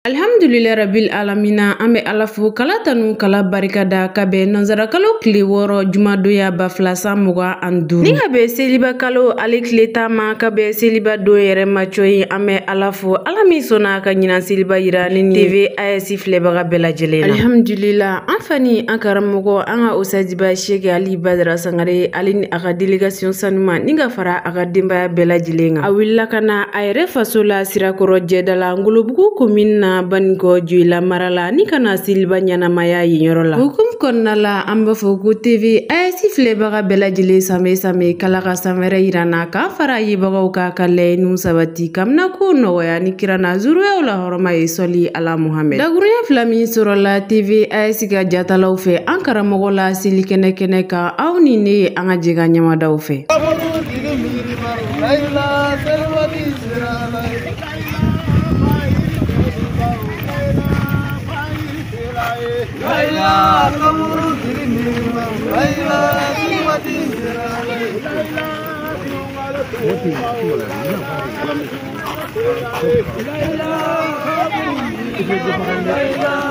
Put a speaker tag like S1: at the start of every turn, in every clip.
S1: Alhamdulillah rabbil alamina an bɛ Ala fo kala tanu kala barika da ka bɛn nanzara kalo tile 6 jumadonya 2025 ni ka bɛn seliba kalo ale tile 10 ma ka bɛn seliba don yɛrɛ ma coyi an bɛ Ala fo Ala min sɔnna ka ɲinan seliba yira ni TV AS filɛbaga bɛɛ lajɛlen na. Alhamdulillah an fa ni an karamɔgɔ an ka Osajiba Sɛki Ali Badara Sangare ale ni a ka délégation sanuma ni ka fara a ka denbaya bɛɛ lajɛlen kan. A wulila ka na a yɛrɛ faso la Sirakɔrɔ jɛda la Ngolobugu commune na Banikɔ Joyila mara la ni kana seliba ɲɛnamaya yen yɔrɔ la. Hukumu kɔnɔna la an b'a fɔ ko TV AS filɛbaga bɛɛ lajɛlen sanbɛ sanbɛ k'Ala ka san wɛrɛ yira n na k'an fara yebagaw kan ka laɲiniw sabati kamina ko nɔgɔya ni kira na zuruyaw la hɔrɔma ye sɔli ala Muhamɛd. Dakuruɲɛ fila min sɔrɔla TV AS ka jatalaw fɛ an karamɔgɔ la seli kɛnɛ kɛnɛ kan aw ni ne ye an ka jɛ ka ɲɛmadaw fɛ.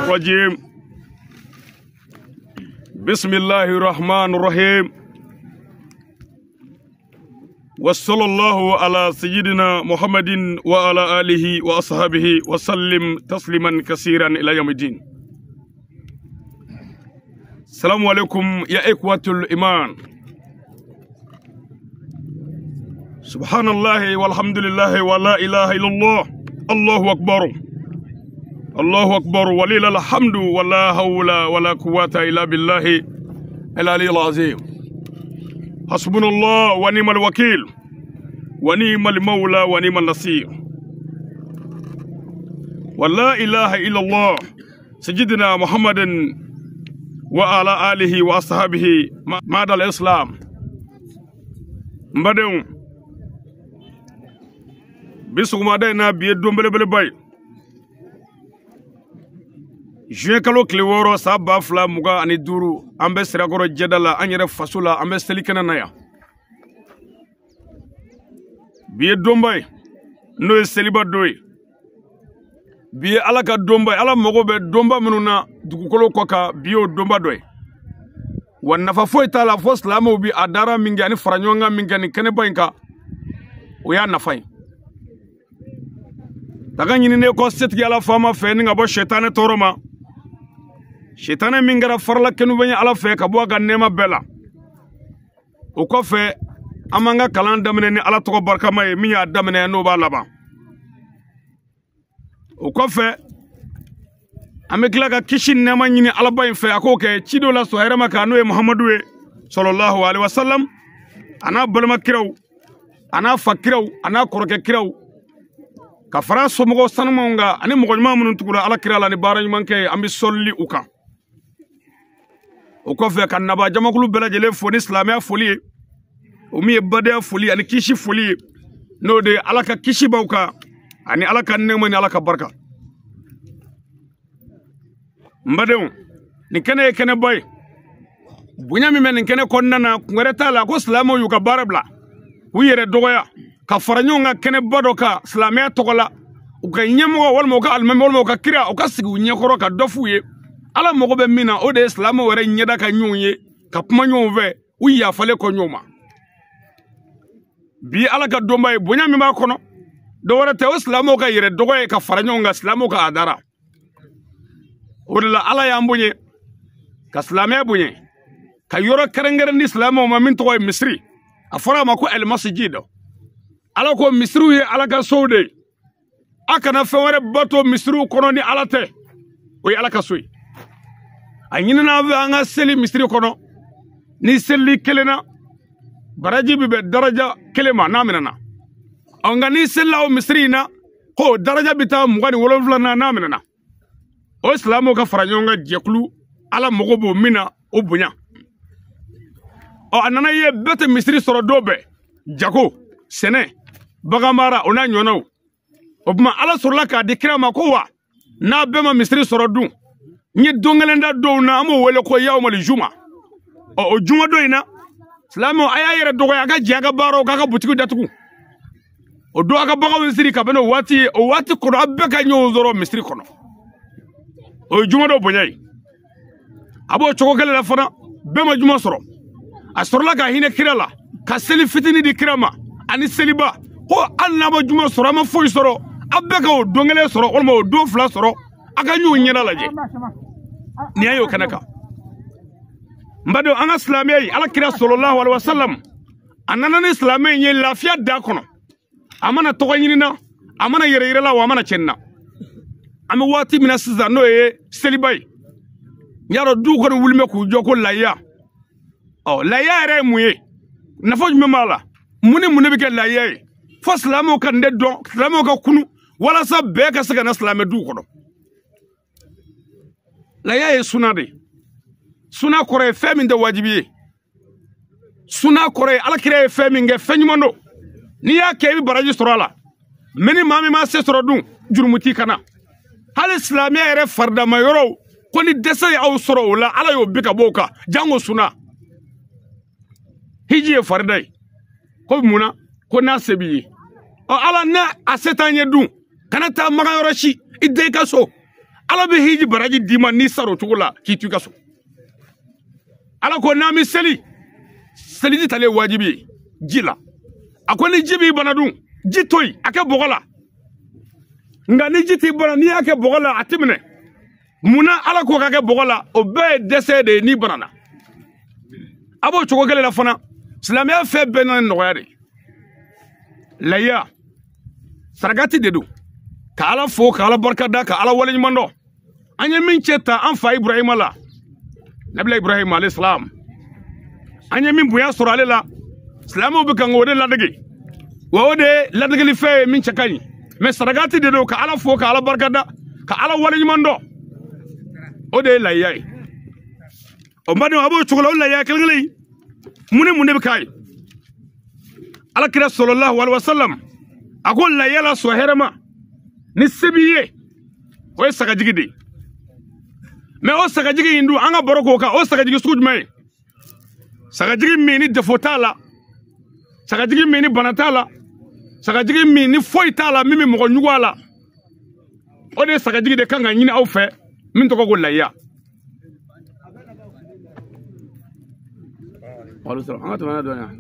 S2: رجيم بسم الله الرحمن الرحيم وصلى الله على سيدنا محمد وعلى آله وأصحابه وسلم تسليما كثيرا إلى يوم الدين. السلام عليكم يا إخوة الإيمان. سبحان الله والحمد لله ولا إله إلا الله الله أكبر الله أكبر ولله الحمد ولا حول ولا قوة إلا بالله العلي العظيم. حسبنا الله ونعم الوكيل ونعم المولى ونعم النصير ولا إله إلا الله سيدنا محمد وعلى آله وأصحابه مع الإسلام. مبادئ bisugumada in na bi ye don belebeleba ye juin kalo tile 6 san 2025 an bɛ Sirakɔrɔ jɛda la an yɛrɛ faso la an bɛ seli kɛnɛ na yan. Bi ye donba ye n'o ye seliba don ye. Bi ye Ala ka donba ye. Ala mago bɛ donba minnu na dugukolo kɔ kan bi y'o donba dɔ ye. Wa nafa foyi t'a la fo silamɛw bi a dara min kɛ ani fara ɲɔgɔn kan min kɛ nin kɛnɛba in kan o y'a nafa ye. Daga ɲininen kɔ setigi Ala faama fɛ ni ka bɔ sɛtanɛ tɔɔrɔ ma. Sɛtanɛ min kɛra farala kɛnɛbɛ ye Ala fɛ ka bɔ a ka nɛɛma bɛɛ la. O kɔfɛ an b'an ka kalan daminɛ ni Ala tɔgɔ barikama ye min y'a daminɛ n'o b'a laban. O kɔfɛ an bɛ tila ka kisi nɛɛma ɲini Alaba in fɛ a k'o kɛ ci dɔ la sɔn hɛrɛ ma kan n'o ye Muhamadu ye sɔlɔlahu alaihi wasalam a n'a balima kiraw a n'a fa kiraw a n'a kɔrɔkɛ kiraw ka fara somɔgɔw sanumanw kan ani mɔgɔ ɲuman minnu tugura Ala kira la ni baara ɲuman kɛ ye an bɛ sɔlili u kan. O kɔfɛ ka naba jamakulu bɛɛ lajɛlen fo ni silamɛya foli ye o min ye badenya foli ani kisi foli ye n'o de ye Ala ka kisi b'aw kan ani Ala ka nɛɛma ni Ala ka barika. N badenw nin kɛnɛ ye kɛnɛba ye bonya min bɛ nin kɛnɛ kɔnɔna na kun wɛrɛ t'a la ko silamɛw y'u ka baara bila u yɛrɛ dɔgɔya ka fara ɲɔgɔn kan kɛnɛba dɔ kan silamɛya tɔgɔ la u ka ɲɛmɔgɔ walima u ka alimami walima u ka kira u ka sigi u ɲɛkɔrɔ ka dɔ f'u ye. Ala mago bɛ min na o de ye silamɛw yɛrɛ ɲɛda ka ɲɔgɔn ye ka kuma ɲɔgɔn fɛ u yafalen kɔ ɲɔgɔn ma. Bi Ala ka donba ye bonya min b'a kɔnɔ dɔ wɛrɛ tɛ o silamɛw ka yɛrɛ dɔgɔ ye ka fara ɲɔgɔn kan silamɛw ka adara. O de la Ala y'an bonya ka silamɛya bonya ka yɔrɔ kɛrɛnkɛrɛn di silamɛw ma min tɔgɔ ye misiri. A fɔra a ma ko alimasijid. Ala ko misiriw ye Ala ka sow de ye. A kana fɛn wɛrɛ bato misiriw kɔnɔ ni Ala tɛ. O ye Ala ka so ye. A ɲinina an fɛ an ka seli misiri kɔnɔ ni selili kelen na baraji bi bɛn daraja kelen ma n'a minɛna. Ɔ nka n'i selila o misiri in na ko daraja bi taa 27 na n'a minɛna. O silamɛw ka fara ɲɔgɔn kan jɛkulu Ala mago b'o min na o bonya. Ɔ a nana ye bɛɛ tɛ misiri sɔrɔ don bɛɛ jago sɛnɛ baganmara o n'a ɲɔgɔnnaw. O tuma Ala sɔrɔla k'a di kira ma ko wa n'a bɛɛ ma misiri sɔrɔ dun n ye don kelen da dɔw na an b'o wele ko yawmal juma. Ɔ o juma don in na silamɛw a y'a yɛrɛ dɔgɔya a ka jɛ a ka baaraw k'a ka butigiw datugu. O don a ka baganw siri ka bɛn n'o waati ye o waati kɔnɔ a bɛɛ ka ɲɔgɔn sɔrɔ misiri kɔnɔ. O ye jumadon bonya ye. A b'o cogo kelen la fana, bɛɛ ma juma sɔrɔ. A sɔrɔla ka hinɛ kira la, ka seli fitinin di kira ma ani seliba, ko hali n'a ma juma sɔrɔ, a ma foyi sɔrɔ, a bɛɛ ka o don kelen sɔrɔ walima o don fila sɔrɔ, a ka ɲɔgɔn ɲɛda lajɛ. Nin y'a ye o kɛnɛ kan. N badenw, an ka silamɛya ye, Ala kira sallallahu alaihi wasallam a nana ni silamɛ in ye lafiya da kɔnɔ. A mana tɔgɔ ɲini na, a mana yɛrɛ yira la, wa a mana cɛnni na. An bɛ waati min na sisan, n'o ye seliba ye, n y'a dɔn duw kɔni wulilen bɛ k'u jɔ ko layiya. Ɔ, layiya yɛrɛ ye mun ye? Nafa jumɛn b'a la? Mun ni mun de bɛ kɛ layiya ye? Fo silamɛw ka nin de dɔn, silamɛw ka kunu walasa bɛɛ ka se ka na silamɛ duw kɔnɔ. Layiya ye suna de ye. Suna kɔrɔ ye fɛn min tɛ wajibi ye. Suna kɔrɔ ye Ala kira ye fɛn min kɛ, fɛn ɲuman don. N'i y'a kɛ, i bɛ baraji sɔrɔ a la. Mɛ ni maa min ma se sɔrɔ dun, jurumu t'i kana. Hali silamɛya yɛrɛ faridama yɔrɔw, ko ni dɛsɛ ye aw sɔrɔ o la, Ala y'o bi ka bɔ o kan, jango suna. Hiji ye farida ye. Ko mun na? Ko n'a se b'i ye. Ɔ, Ala n'a a se t'an ye dun, kana taa magan yɔrɔ si, i den ka so. Ala bɛ hiji baraji d'i ma n'i sara o cogo la k'i to i ka so. Ala ko n'an bɛ seli, seliji talen ye wajibi ye ji la. A ko ni ji b'i bana dun, ji to yen, a kɛ bɔgɔ la. Nka ni ji t'i bana, n'i y'a kɛ bɔgɔ la, a tɛ minɛ. Munna Ala ko k'a kɛ bɔgɔ la? O bɛɛ ye dɛsɛ de ye n'i banana. A b'o cogo kelen la fana, silamɛya fɛn bɛɛ nana nɔgɔya de. Layiya sarakati de don, ka Ala fo, ka Ala barika da, ka Ala waleɲuman dɔn. An ye min cɛ ta an fa Ibrahima la, Nabila Ibrahima alayhi salam, an ye min bonya sɔrɔ ale la, silamɛw bɛ kan k'o de ladege. Wa o de ye ladegeli fɛn ye min cɛ ka ɲi. Mɛ sarakati de don, ka Ala fo, ka Ala barika da, ka Ala waleɲuman dɔn. O de ye layiya ye. O badenw, a b'o cogo la, o layiya kelen kelen mun ni mun de bɛ k'a ye? Ala kira sallallahu alaihi wasallam a ko layiya la sɔn hɛrɛ ma ni se b'i ye, o ye sagajigi de ye. Mɛ o sagajigi in dun, an ka baro k'o kan, o sagajigi sugu jumɛn ye? Sagajigi min ni defo t'a la, sagajigi min ni bana t'a la, sagajigi min ni foyi t'a la min bɛ mɔgɔ ɲugu a la, o de ye sagajigi de kan ka ɲini aw fɛ min tɔgɔ ko layiya. An ka tɛmɛ n'a dɔɔnin yan.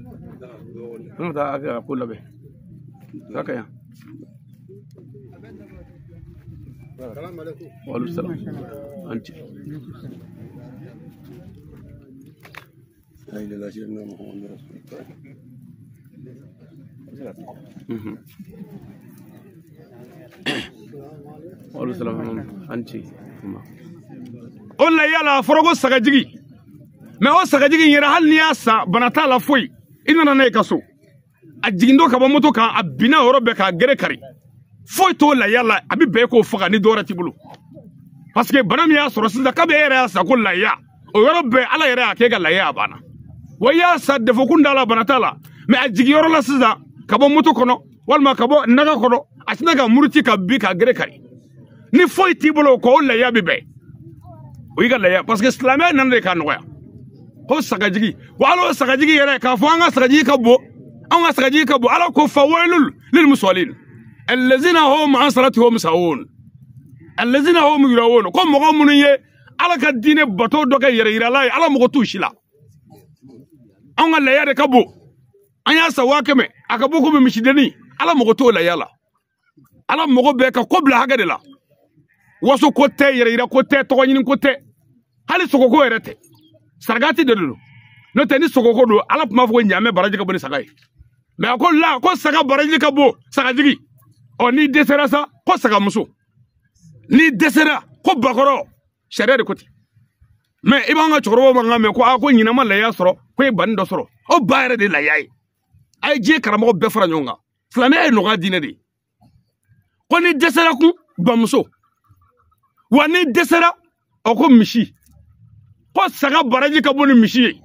S2: An ka taa a ko labɛn. A ka yan. Waaleykum salaam. An ci. Waaleykum salaam. An ci. O layiya la, a fɔra ko sagajigi. Mɛ o sagajigi in yɛrɛ, hali n'i y'a san, bana t'a la foyi, i nana n'a ye ka so, a jigintɔ ka bɔ moto kan, a binna o yɔrɔ bɛɛ k'a gere kari, foyi t'o layiya la, a bɛ bɛn k'o faga ni dɔwɛrɛ t'i bolo. Parce que bana min y'a sɔrɔ sisan, kabi e yɛrɛ y'a san ko layiya, o yɔrɔ bɛɛ Ala yɛrɛ y'a kɛ ka layiya, a banna. Wa i y'a san defo kun t'a la, bana t'a la, mɛ a jigiyɔrɔ la sisan ka bɔ moto kɔnɔ walima ka bɔ naga kɔnɔ, a tɛna ka muruti ka bin k'a gere kari. Ni foyi t'i bolo o kɔ, o layiya bɛ bɛn. O y'i ka layiya, parce que silamɛya nana de k'a nɔgɔya. Ko sagajigi, wa hali o sagajigi yɛrɛ, k'a fɔ an ka sagajigi ka bon, an ka sagajigi ka bon, Ala ko fawailul lil musallin allazina hum an salatihum sahun allazina hum yurawun. Ko mɔgɔ minnu ye Ala ka diinɛ bato dɔ kɛ yɛrɛ yirala ye, Ala mɔgɔ t'u si la. Anw ka layiya de ka bon, an y'a san 100,000, a ka bɔ komi misidennin, Ala mɔgɔ t'o layiya la. Ala mɔgɔ bɛɛ ka ko bila hakɛ de la. Waso ko tɛ, yɛrɛ yira ko tɛ, tɔgɔ ɲini ko tɛ, hali sogoko yɛrɛ tɛ. Sarakati de don. N'o tɛ, ni sogoko don, Ala tun b'a fɔ ko ɲaamɛ baraji ka bon ni saga ye. Mɛ a ko la, ko saga baraji ka bon sagajigi. Ɔ, n'i dɛsɛra sa, ko sagamuso. N'i dɛsɛra, ko bakɔrɔ. Sariya de ko ten. Mɛ i b'an ka cɛkɔrɔbaw man kan mɛn ko a ko ɲinɛ ma layiya sɔrɔ, ko e banni dɔ sɔrɔ. O ba yɛrɛ de ye layiya ye. A ye diɲɛ karamɔgɔ bɛɛ fara ɲɔgɔn kan. Silamɛya ye nɔgɔya diinɛ de ye. Ko n'i dɛsɛra kun, bamuso. Wa n'i dɛsɛra, o ko misi. Ko saga baraji ka bon ni misi ye,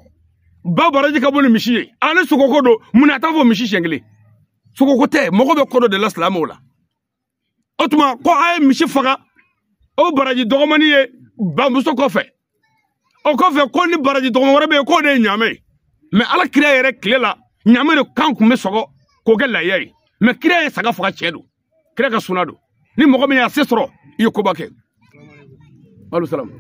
S2: ba baraji ka bon ni misi ye. A ni sogoko don, munna a t'a fɔ misi siɲɛ kelen? Sogoko tɛ, mɔgɔ bɛ ko dɔ de la silamɛw la. O tuma ko a ye misi faga, o baraji dɔgɔmani ye bamuso kɔfɛ. O kɔfɛ ko ni baraji dɔgɔman wɛrɛ bɛ yen, k'o de ye ɲaamɛ ye. Mɛ Ala kira yɛrɛ tile la, ɲaamɛ de kan kun bɛ sɔgɔ k'o kɛ layiya ye. Mɛ kira ye saga faga, cɛ don, kira ka suna don. Ni mɔgɔ min y'a se sɔrɔ, i ye koba kɛ. Alu salam.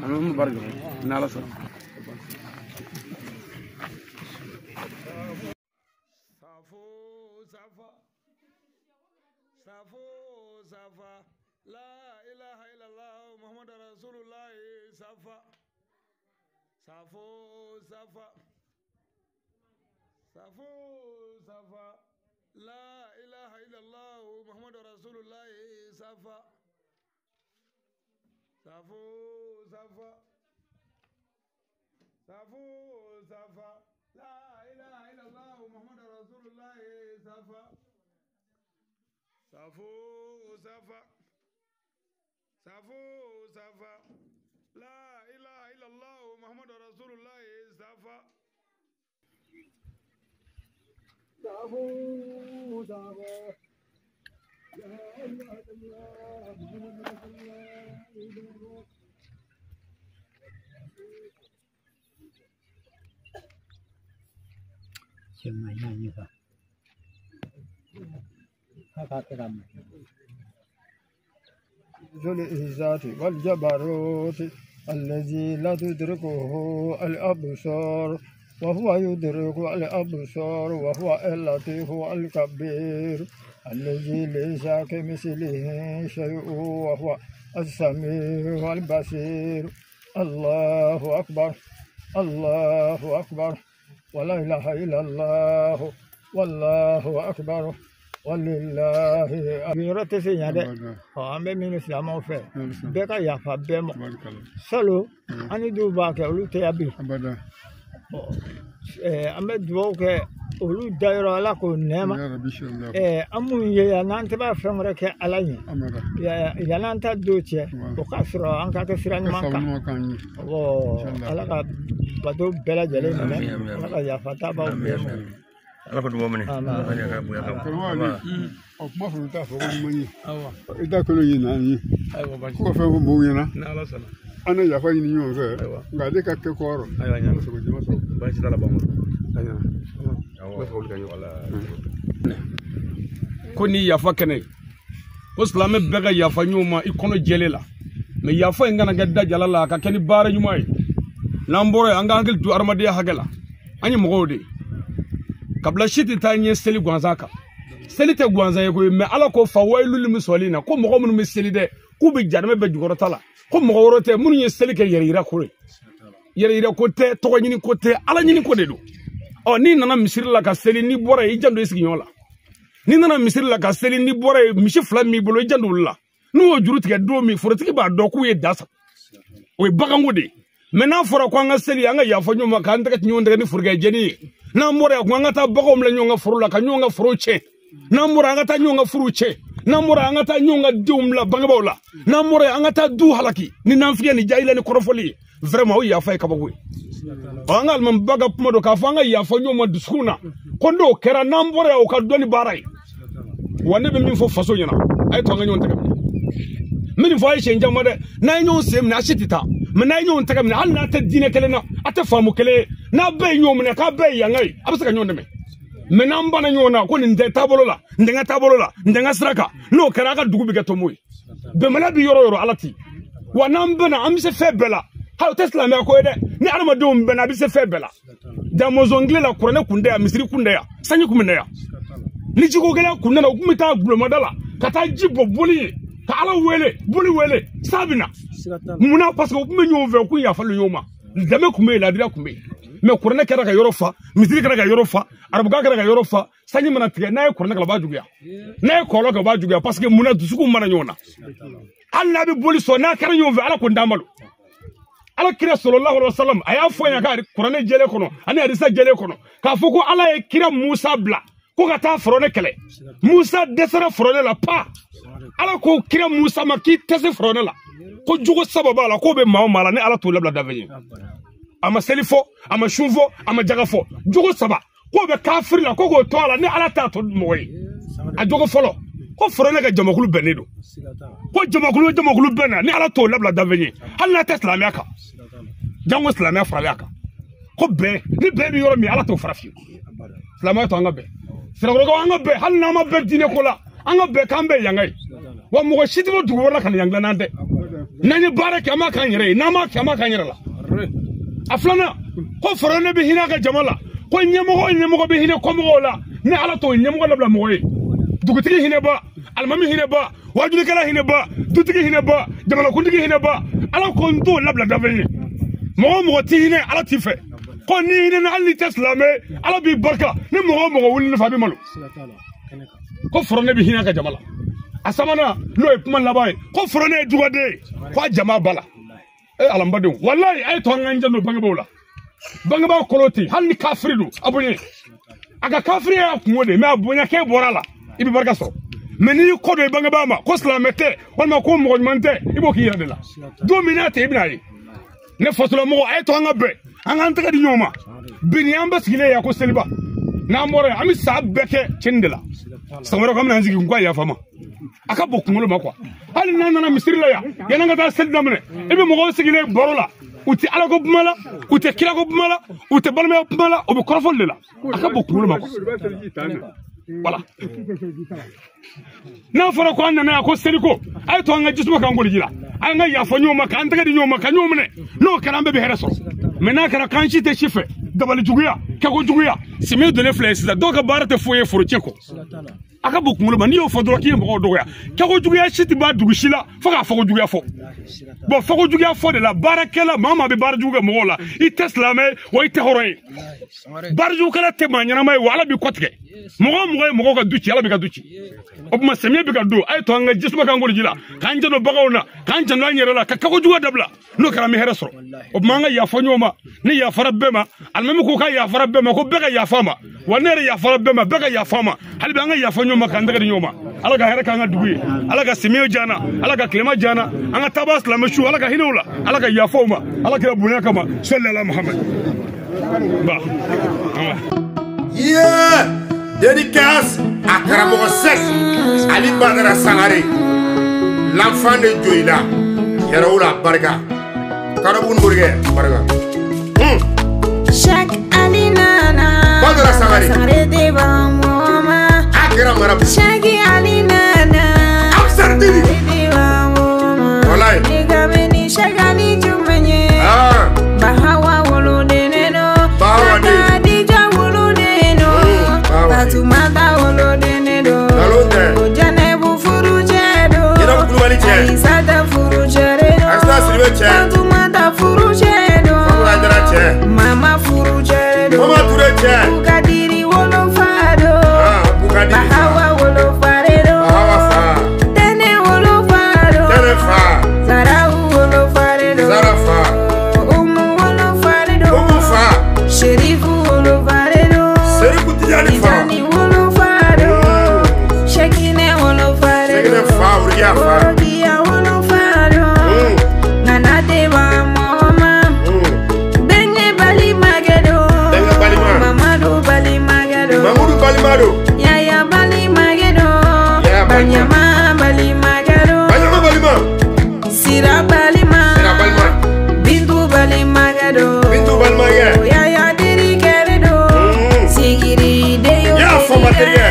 S2: An bɛ barika n'Ala sɔnna. Safo safa safo safa la ilaha illallah Muhammad rasulullah safa safo safa safo safa la ilaha illallah Muhammad rasulullah safa safo safa safo safa la ilaha illallah Muhammad rasulullah safa safo safa safo safa la ilaha illallah Muhammad rasulullah safa safo safa la ilaha illallah Muhammad rasulullah.
S3: ذو العزة والجبروت الذي لا تدركه الأبصار وهو يدرك الأبصار وهو اللطيف الكبير الذي ليس كمثله شيء وهو السميع البصير. الله أكبر الله أكبر ولا إله إلا الله والله أكبر ولله. Yɔrɔ tɛ se ɲa dɛ, an bɛ minnu silamɛw fɛ bɛɛ ka yafa bɛɛ ma. Salon an ni dɔw b'a kɛ olu tɛ yan bi. An bɛ dugawu kɛ olu dayɔrɔ Ala k'o nɛɛma. An minnu ye yan n'an tɛ b'a fɛn wɛrɛ kɛ Ala ɲɛ yan'an ta don cɛ o k'a sɔrɔ an ka kɛ sira ɲuman kan. Ala ka bato bɛɛ lajɛlen minɛ, Ala ka yafa tabaw bɛɛ ma.
S4: Ala ka dugawu minɛ.
S5: Karamɔgɔ o kuma fana t'a fɔ ko ɲuman ye. I da kolo ye naani ye. Ko ka fɛn fɔ mɔgɔw ɲɛna. An na yafa ɲini ɲɔgɔn fɛ nka ale ka kɛ kɔrɔ. Ala sago jama sɔrɔ.
S4: Baasi t'a la Bamako.
S2: Ko ni yafa kɛnɛ ko silamɛ bɛɛ ka yafa ɲɔgɔn ma i kɔnɔ jɛlen la, mɛ yafa in kana kɛ dajala la, a ka kɛ ni baara ɲuman ye. N'an bɔra yen, an ka hakili to adamadenya hakɛ la. An ye mɔgɔw de ye. Kabila si tɛ taa ɲɛ seli gansan kan. Seli tɛ gansan ye koyi, mɛ Ala ko fa wayiluli min na ko mɔgɔ minnu bɛ seli dɛ k'u bɛ jahanama bɛɛ jukɔrɔta la, ko mɔgɔ wɛrɛ tɛ minnu ye seli kɛ yɛrɛ yira ko ye. Yɛrɛ yira ko tɛ, tɔgɔ ɲini ko tɛ, Ala ɲini ko de don. Ɔ n'i nana misiri la ka seli, n'i bɔra yen i janto i sigiɲɔgɔn la. N'i nana misiri la ka seli, n'i bɔra yen misi fila min b'i bolo i janto olu la. N'u y'o juru tigɛ don min, forotigi b'a dɔn k'u ye da san. O ye baganko de ye. Mɛ n'a fɔra ko an ka seli, an ka yafa ɲɔgɔn ma k'an tɛgɛ ɲɔgɔn tɛgɛ ni forokɛjɛni ye. N'an bɔra yan ko an ka taa baganw bila ɲɔgɔn ka foro la ka ɲɔgɔn ka foro tiɲɛ. N'an bɔra an ka taa ɲɔgɔn ka furuw tiɲɛ. N'an bɔra an ka taa ɲɔgɔn ka denw bila bangebaaw la. N'an bɔra yan an ka taa du halaki ni nanfigiya ni jahiliya ni kɔrɔfɔli ye. Vraiment o yafa ye kabako ye. An ka alimamiba ka kuma don k'a fɔ an ka yafa ɲɔgɔn ma dusukun na ko n'o kɛra n'an bɔra yan o ka dɔn ni baara ye. Wa ne bɛ min fɔ faso ɲɛna, a ye to an ka ɲɔgɔn tɛgɛ minɛ. N bɛ nin fɔ a ye siɲɛ caman dɛ, n'a ye ɲɔgɔn sen minɛ a si tɛ taa, mɛ n'a ye ɲɔgɔn tɛgɛ minɛ hali n'a tɛ diinɛ kelen na, a tɛ faamu kelen ye, n'a bɛɛ ye ɲɔgɔn minɛ k'a bɛɛ ye yanga ye, a bɛ se ka ɲɔgɔn dɛmɛ. Mɛ n'an banna ɲɔgɔn na ko nin tɛ taabolo la, nin tɛ n ka taabolo la, nin tɛ n ka sira kan, n'o kɛra a ka dugu bɛ kɛ tomo ye. Bɛnbaliya bɛ yɔrɔ o yɔrɔ Ala ti. Wa n'an bɛnna an bɛ se fɛn bɛɛ la. Hali o tɛ silamɛya ko ye dɛ, ni adamadenw bɛnna a bɛ se fɛn bɛɛ la. Damɔzɔn tile la kuranɛ kun tɛ yan, misiri kun tɛ yan, sanji kun bɛ na yan. Ni jiko gɛlɛya kun nana u kun bɛ taa gulɔmada la ka taa ji bɔ boli ye ka Ala wele, boli wele, san bɛ na. Munna? Parce que u kun bɛ ɲɔgɔn fɛ, u kun yafalen ɲɔgɔn ma. Dɛmɛ kun bɛ yen, ladiriya kun bɛ yen. Mɛ kuranɛ kɛra ka yɔrɔ fa, misiri kɛra ka yɔrɔ fa, arabukan kɛra ka yɔrɔ fa. Sanji mana tigɛ n'a ye kuranɛ kɛ o b'a juguya, n'a ye kɔlɔlɔ kɛ o b'a juguya, parce que munna dusukun mana ɲɔgɔn na. Hali n'a bɛ boli sɔn n'a kɛra ɲɔgɔn fɛ, Ala ko n d'an malo. Ala kira sallallahu alaihi wasallam a y'a fɔ ɲɛna ka kuranɛ jɛlen kɔnɔ ani hadisa jɛlen kɔnɔ k'a fɔ ko Ala ye kira Musa bila ko ka taa Firawuna kɛlɛ. Musa dɛsɛra Firawuna la pa. Ala ko kira Musa ma k'i tɛ se Firawuna la, ko jogo saba b'a la k'o bɛ maa o maa la ni Ala t'o labila dafɛ ye. A ma seli fɔ, a ma sun fɔ, a ma jaga fɔ. Jogo saba k'o bɛ kafiri la ko k'o to a la ni Ala t'a to mɔgɔ ye. A jogo fɔlɔ ko Firawuna ka jamakulu bɛnnen don, ko jamakulu jamakulu bɛnna ni Ala t'o labila dafɛ ye, hali n'a tɛ silamɛya kan, jango silamɛya faralen a kan. Ko bɛn, ni bɛn bɛ yɔrɔ min Ala t'o fara fiyewu. Silamɛya to an ka bɛn, sirakɔrɔkaw an ka bɛn, hali n'an ma bɛn diinɛ ko la, An ka bɛɛ k'an bɛɛ yanga ye. Wa mɔgɔ si tɛ bɔ dugu wɛrɛ la ka na yan dilan n'an tɛ. N'an ye baara kɛ an b'a k'an yɛrɛ ye, n'an m'a kɛ an b'a k'an yɛrɛ la. A filanan, ko farane bɛ hinɛ a ka jama la, ko ɲɛmɔgɔ ɲɛmɔgɔ bɛ hinɛ kɔmɔgɔw la, ni Ala t'o ɲɛmɔgɔ labila mɔgɔ ye. Dugutigi hinɛ ba, alimami hinɛ ba, wajulikɛla hinɛ ba, dutigi hinɛ ba, jamanakuntigi hinɛ ba, Ala ko n t'o labila dafɛn ye. Mɔgɔ o mɔgɔ t'i hinɛ Ala t'i fɛ. Ko n'i hinɛna hali n'i tɛ silamɛ, Ala b'i barika. Ni mɔgɔ o mɔgɔ wuli ne fɛ a b'i malo. Ko farane bɛ hinɛ a ka jama la. A sabanan n'o ye kuma laban ye, ko farane ye jugaden ye, ko a jama ba la. E Ala n badenw, walayi a ye to an k'an janto bangebaaw la. Bangebaaw kɔrɔ ten, hali ni kafiri don, a bonya. A ka kafiri y'a kungo de ye, mɛ a bonya k'e bɔra a la, i bɛ barika sɔrɔ. Mɛ n'i y'i kɔ don i bangebaa ma, ko silamɛ tɛ, walima ko mɔgɔ ɲuman tɛ, i b'o k'i yɛrɛ de la. Don min n'a tɛ, i bɛna ye. Ne fasolamɔgɔ, a ye to an ka bɛn, an k'an tɛgɛ di ɲɔgɔn ma. Bi ni an bɛ sigilen yan ko seliba, n'an bɔra yan, an bɛ san bɛɛ kɛ cɛnni de la. San wɛrɛ k'an bɛna an sigi n ko a yafa ma. A ka bon kunkolo ma quoi. Hali n'an nana misiri la yan, yan'an ka taa seli daminɛ, i bɛ mɔgɔw sigilen baro la, u tɛ Ala ko kuma la, u tɛ kira ko kuma la, u tɛ balimaya kuma la, u bɛ kɔrɔfɔli de la. A ka bon kunkolo ma quoi. Voilà. N'a fɔra ko an nana yan ko seliko, a ye to an ka jisuma k'an koli ji la, an ka yafa ɲɔgɔn ma, k'an tɛgɛ di ɲɔgɔn ma, ka ɲɔgɔn minɛ. N'o kɛra an bɛɛ bɛ hɛrɛ sɔrɔ. Mɛ n'a kɛra k'an si tɛ si fɛ, dabali juguya, kɛko juguya, samiya donnen filɛ ye sisan, dɔw ka baara tɛ foyi ye forocɛ kɔ. A ka bon kunkolo ma, n'i y'o fɔ dɔrɔn k'i ye mɔgɔw dɔgɔya. Kɛko juguya si tɛ ban dugu si la fo k'a fɔko juguya fɔ. Bɔn fɔko juguya fɔ de la, baarakɛla maa o maa bɛ baara jugu kɛ mɔgɔw la, i tɛ silamɛ ye wa i tɛ hɔrɔn ye. Baara jugukɛla tɛ maa ɲɛnama ye wa Ala b'i kɔtigɛ. Mɔgɔ o mɔgɔ ye mɔgɔw ka du ci, Ala b'i ka du ci. O tuma samiya bɛ ka don, a ye to an ka jisuma k'an koli ji la, k'an janto baganw na, k'an janto an yɛrɛ la, ka kɛko juguya dabila. N'o kɛra an bɛ hɛrɛ sɔrɔ. O tuma an ka yafa ɲɔgɔn ma, ni yafara bɛɛ ma, alimami ko k'a yafara bɛɛ ma, ko bɛɛ ka yafa ma. Wa ne yɛrɛ yafara bɛɛ ma, bɛɛ ka yafa ma. Hali bi an ka yafa ɲɔgɔn ma, k'an tɛgɛ di ɲɔgɔn ma. Ala ka hɛrɛ k'an ka dugu ye, Ala ka samiya diya an na, Ala ka tilema diya an na, an ka taabaa silamɛ su, Ala ka hinɛ u la, Ala ka yafa u ma, Ala kira bonya kama, sɔli ala Muhamad. Ba.
S6: Yeah! Dédicace à Karamɔgɔ Sek, Ali Badara Sangare, l'enfant de Joyila, Yɛrɛwula barika, Karabugu Morikɛ barika.
S7: Chaque Ali nana,
S6: Badara Sangare,
S7: Sangare de Bamoma,
S6: a kɛra marabu.
S7: Chaque Ali nana,
S6: Afsar Didi,
S7: de Bamoma,
S6: walayi.
S7: Ne ka bɛ ni Chaque Ali jumɛn ye?
S6: Ah,
S7: Bahawa woloden don,
S6: Bahawa den.
S7: Kadija woloden don,
S6: Bahawa den.
S7: Fatumata woloden don,
S6: Nkalon tɛ.
S7: Jɛnɛbu furucɛ don,
S6: Jɛnɛbu Kulubali cɛ.
S7: Ayisata furucɛ don,
S6: Ayisata Sidibe cɛ.
S7: Fatumata furucɛ don,
S6: Fatumata Jara cɛ.
S7: Mama furucɛ don,
S6: Mama Ture cɛ.
S7: Bukadiri wolofa don,
S6: Ah, Bukadiri fa.
S7: Bahawa wolofa de don,
S6: Bahawa fa.
S7: Tɛnɛ wolofa don,
S6: Tɛnɛ fa.
S7: Zarawu wolofa de don,
S6: Zara fa.
S7: Umu wolofa de don,
S6: Umu fa.
S7: Sherifu wolofa de don,
S6: Seriku Tijani fa.
S7: Tijani wolofa don, Shekine wolofa de
S6: Shekine
S7: don,
S6: fa, Wuriya fa.
S7: Worokiya wolofa don, Nana tɛ ban mɔgɔ ma, Bɛnkɛ balimakɛ don,
S6: Bɛnkɛ balima.
S7: Mamadu balimakɛ don,
S6: Mamudu balima don.
S7: Yaya balimakɛ don,
S6: Yaya balima.
S7: Banyama balimakɛ don,
S6: Banyama balima.
S7: Sira balima,
S6: Sira balima.
S7: Bintu balimakɛ don,
S6: Bintu balimakɛ.
S7: Yaya terikɛ de don, Sigiri de y'o
S6: Y'a fama terikɛ.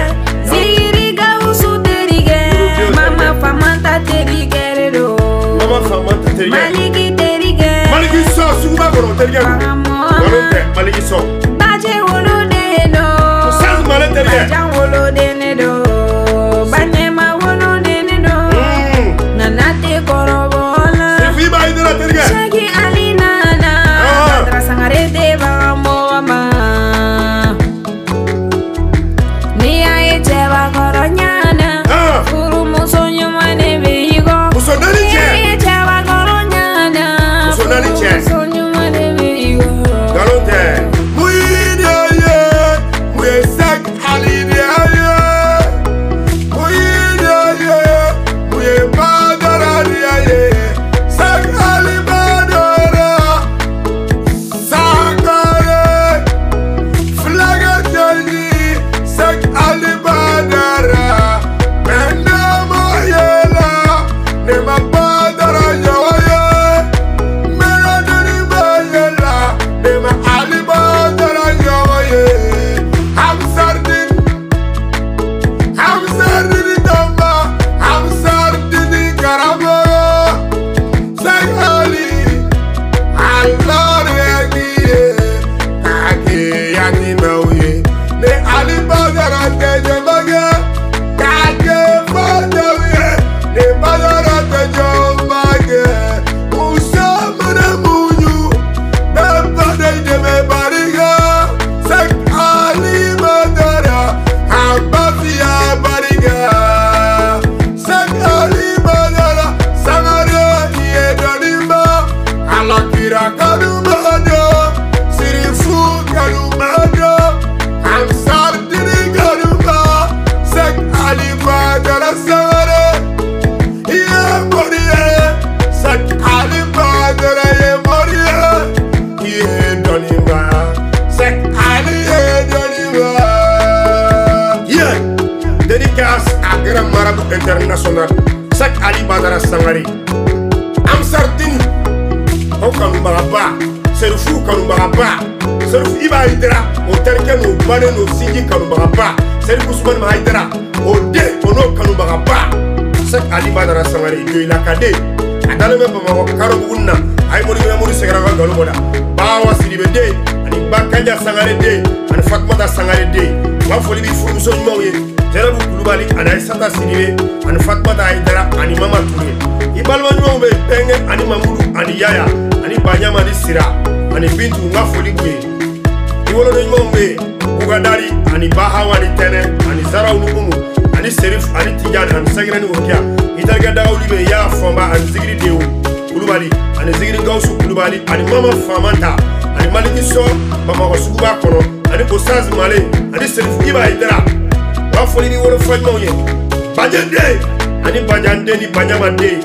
S7: Sigiri Gawusu terikɛ,
S6: Yuruguden
S7: Mama
S6: terikɛ.
S7: Famanta terikɛ de don,
S6: Mama Famanta terikɛ.
S7: Maliki terikɛ,
S6: Maliki sɔ suguba kɔnɔ o terikɛ don.
S7: Faramɔgɔ,
S6: Nkalon tɛ Maliki sɔ.
S7: Bajɛ woloden don,
S6: Saz Male terikɛ.
S7: Bajan woloden de don, Banyema woloden de don, Nana tɛ kɔrɔbɔ la.
S6: Sefiba Hayidara terikɛ.
S7: Shaki Ali nana,
S6: Ah.
S7: Badara Sangare tɛ ban mɔgɔ ma. N'i y'a ye cɛbakɔrɔ ɲana,
S6: Ah.
S7: furumuso ɲuman de bɛ i kɔ.
S6: Muso naani
S7: N'i
S6: cɛ.
S7: y'a ye cɛbakɔrɔ ɲana,
S6: Muso naani cɛ.
S7: furumuso ɲuman de bɛ i kɔ.
S6: Nkalon tɛ. Mun Dédicace à Grand Marabout International Cheikh Ali Badara Sangare Amsardini o kanubagaba Serifu kanubagaba Serifu Iba Haidara o terikɛ n'o baden n'o sinji kanubagaba Serifu Usumani Haidara o den o n'o kanubagaba Cheikh Ali Badara Sangare Joyila ka den a dalen bɛ Bamakɔ Karobugu na a ye Mori sɛgɛrɛ ka nkalon bɔ da Bawa Sidibe den ani Bakaja Sangare den ani Fatumata Sangare den u b'a foli b'i furumuso ɲumanw ye Jɛnɛbu Kulubali ani Ayisata Sidibe ani Fatumata Haidara ani Mama Ture i balima ɲumanw bɛ Bɛnkɛ ani Mamudu ani Yaya ani Baɲama ani Sira ani Bintu n ka foli b'u ye i woloden ɲumanw bɛ yen Bugadari ani Bahawa ani Tɛnɛ ani Zaraw ni Umu ani Serif ani Tijani ani Sɛgɛrɛ ni Orokiya i terikɛ Dagawuli bɛ yen Yaa Fɔnba ani Zigiri Dewu Kulubali ani Zigiri Gawusu Kulubali ani Mama Famanta ani Maliki Sɔ Bamakɔ suguba kɔnɔ ani Osaz Male ani Serif Iba Haidara u b'a foli ni wolofa ɲumanw ye Bajɛnden ani Bajanden ni Baɲamaden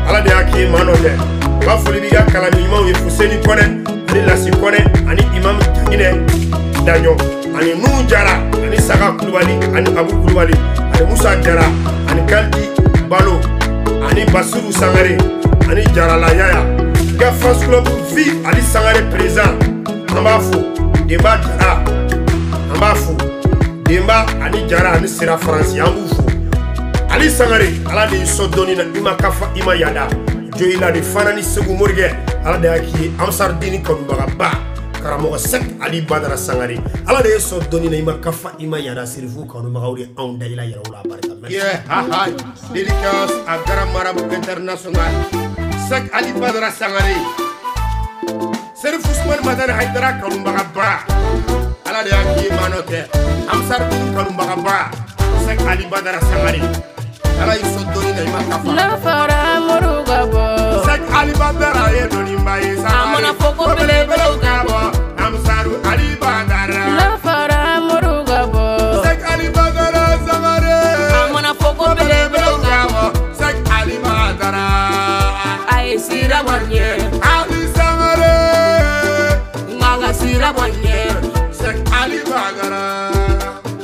S6: Ala de y'a k'i ye maa nɔ tɛ u b'a foli b'i ka kalanden ɲumanw ye Fuseni Kɔnɛ ani Lasi Kɔnɛ ani Imam Jaginɛ Daɲɔ ani Nuhu Jara ani Saga Kulubali ani Abu Kulubali ani Musa Jara ani Kaldi Balo ani Basiru Sangare ani Jarala Yaya i ka fans club vi Ali Sangare président an b'a fo Denba Jara an b'a fo Denba ani Jara ani Sira Faransi an b'u fo Ali Sangare Ala de y'i sɔn dɔnni na i ma kafa i ma yada Joyila de fana ni Segu Morikɛ Ala de y'a k'i ye Ansardini kanubagaba karamɔgɔ Cheikh Ali Badara Sangare Ala de ye sɔn dɔnni na i ma kafa i ma yada Serifu kanubagaw de anw da i la yɛrɛ la barika. Yeah, ha ha. Dédicace à Grand Marabout International Cheikh Ali Badara Sangare Serif Ousmane Madani Haidara kanubagaba Ala de y'a k'i ye maa nɔ tɛ Ansardini kanubagaba Cheikh Ali Badara Sangare Ala y'i sɔn dɔnni na i ma kafa.
S7: N'a fɔra moriw ka bɔ.
S6: Cheikh Ali Badara ye dɔnniba ye Sangare.
S7: A mana fɔ ko belebelew ka
S6: bɔ. Amsaru Ali Badara.
S7: N'a fɔra moriw ka bɔ.
S6: Cheikh Ali Badara Sangare.
S7: A mana fɔ ko belebelew ka
S6: bɔ. Cheikh Ali Badara.
S7: A ye sira bɔ n ɲɛ.
S6: Ali Sangare.
S7: Nka ka sira bɔ n ɲɛ.
S6: Cheikh Ali Badara.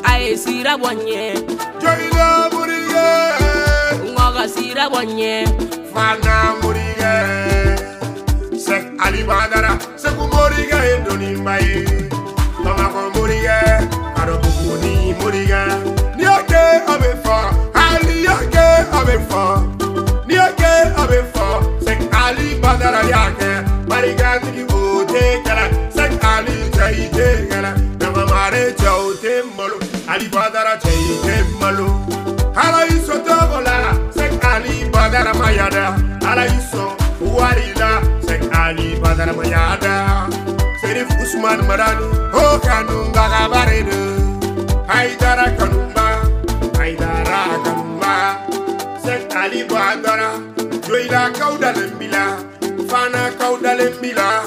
S7: A ye sira bɔ n ɲɛ.
S6: Joyila Morikɛ.
S7: Nka ka sira bɔ n ɲɛ.
S6: Fana Morikɛ. Cheikh Ali Badara. Segu Morikɛ ye dɔnniba ye. Bamakɔ Morikɛ. Karɔbuguni Morikɛ. N'i y'a kɛ a bɛ fɔ. Ali y'a kɛ a bɛ fɔ. N'i y'a kɛ a bɛ fɔ. Cheikh Ali Badara y'a kɛ. Barikatigi o tɛ kɛlɛ. Cheikh Ali cɛ i tɛ kɛlɛ. Nagamare cɛ o tɛ malo. Ali Badara cɛ i tɛ malo. Ala y'i sɔn tɔgɔ la. Cheikh Ali Badara ma yada. Ala y'i sɔn wari la. Cheikh Ali Badara ma yada. Serif Ousmane Madani o kanubaga bare do. Haidara kanumba. Haidara kanumba. Cheikh Ali Badara. Joyila kaw dalen b'i la. Fana kaw dalen b'i la.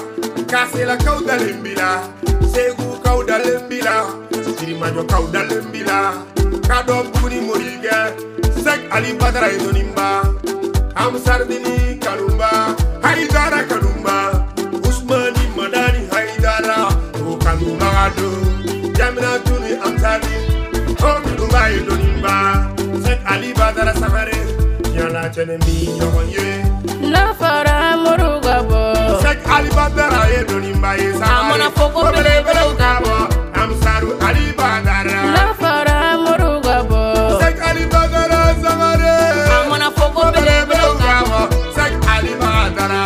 S6: Kasela kaw dalen b'i la. Segu kaw dalen b'i la. Sirimajɔ kaw dalen b'i la. Kadɔ Buguni Morikɛ. Cheikh Ali Badara ye dɔnniba. Amsardini kanumba. Haidara kanumba. Usmani Madani Haidara o kanubaga don. Jaminatu ni Amsardini o kanumba ye dɔnniba. Cheikh Ali Badara Sangare yala cɛnɛ min ɲɔgɔn ye.
S7: N'a fɔra moriw ka bɔ.
S6: Cheikh Ali Badara ye dɔnniba ye Sangare.
S7: A mana fɔ ko belebelew ka
S6: bɔ. Amsaru Ali Badara.
S7: N'a fɔra moriw ka bɔ.
S6: Cheikh Ali Badara Sangare.
S7: A mana fɔ ko belebelew ka
S6: bɔ. Cheikh Ali Badara.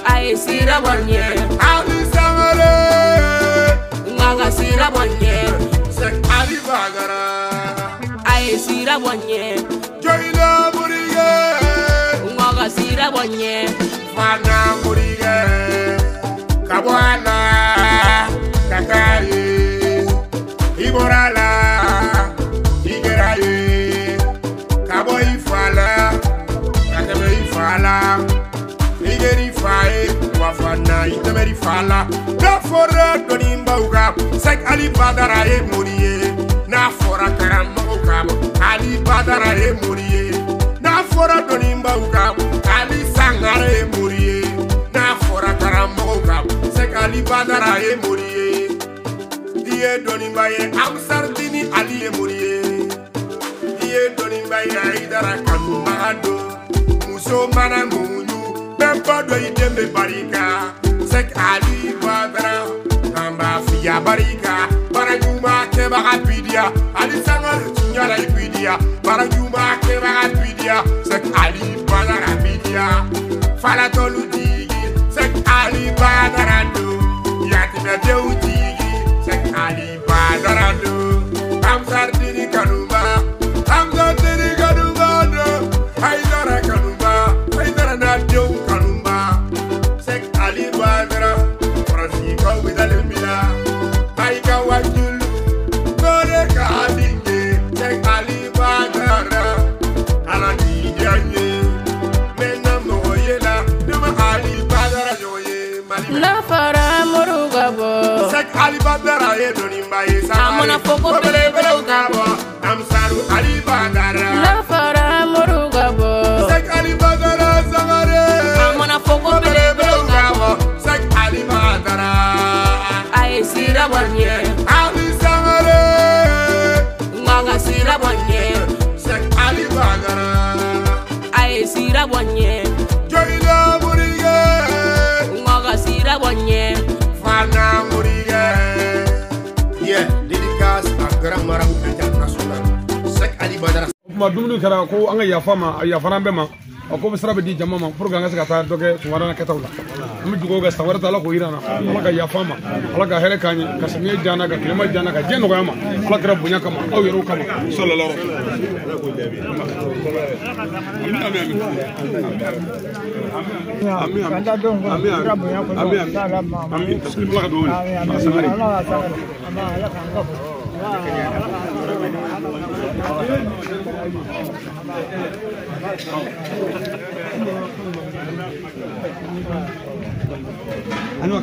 S7: A ye sira bɔ n ɲɛ.
S6: Ali Sangare.
S7: Nka ka sira bɔ n ɲɛ.
S6: Cheikh Ali Badara.
S7: A ye sira bɔ n ɲɛ.
S6: Joyila Morikɛ.
S7: Nka ka sira bɔ n ɲɛ.
S6: Fana Morikɛ. Ka bɔ a la ka taa ye. I bɔra a la i kɛra ye. Ka bɔ i fa la ka tɛmɛ i fa la. I kɛr'i fa ye wa fana i tɛmɛr'i fa la. N'a fɔra dɔnnibaw kan Cheikh Ali Badara ye mori ye. N'a fɔra karamɔgɔw kan Ali Badara ye mori ye. N'a fɔra dɔnnibaw kan Ali Sangare ye mori ye. N'a fɔra karamɔgɔw kan Cheikh Ali Badara ye mori ye. I ye dɔnniba ye Amsardini Ali ye mori ye. I ye dɔnniba ye Hayidara kanubaga don muso mana muɲu bɛɛ b'a dɔn i den bɛ barika Sɛki Ali Badara an b'a f'i ya barika baara ɲuman kɛbaga bidiya Ali Sangare tiɲɛ la i bidiya baara ɲuman kɛbaga bidiya Sɛki Ali Badara bidiya falatɔlu jigi Sɛki Ali Badara don yatimɛdenw jigi Sɛki Ali Badara don Amsardini kanuba Amsardini kanuba don Hayidara kanuba Hayidara n'a denw kanuba Sɛki Ali Badara Faransi kaw bɛ dalen min na ayi ka wajulu kore ka di ye Sɛki Ali Badara Ala k'i diya n ye n bɛ na mɔgɔ ye la ne ma Ali Badara ɲɔgɔn ye Mali la.
S7: N'a fɔra moriw ka bɔ.
S6: Sɛki Ali Badara ye dɔnniba ye
S7: A mana fɔ ko belebelew ka
S6: bɔ Amsaru Ali Badara.
S7: N'a fɔra moriw ka bɔ.
S6: Sɛki Ali Badara Sangare.
S7: A mana fɔ ko belebelew ka
S6: bɔ Sɛki Ali Badara.
S7: A ye sira bɔ n ɲɛ.
S6: Ali Sangare.
S7: N ka ka sira bɔ n ɲɛ.
S6: Sɛki Ali Badara.
S7: A ye sira bɔ n ɲɛ.
S6: Joyila Murige.
S7: N ka ka sira bɔ n ɲɛ.
S6: Fana Murige. Yeah, dédicace à Grand Marabout International. Sɛki Ali Badara.
S2: O tuma dumuni kɛra ko an ka yafa ma a yafara an bɛɛ ma a ko bɛ sira bɛ di jama ma pour que an ka se ka taa dɔ kɛ tungara kɛtaw la an bɛ dugawu kɛ san wɛrɛ ta Ala k'o yira an na Ala ka yafa an ma Ala ka hɛrɛ k'an ye ka samiyɛ diya an na ka tilema diya an na ka diɲɛ nɔgɔya an ma Ala kɛra bonya kama aw yɛrɛw kama sallallahu alaihi wa sallam. Amin amin amin amin Ala ka dugawu minɛ. Ano,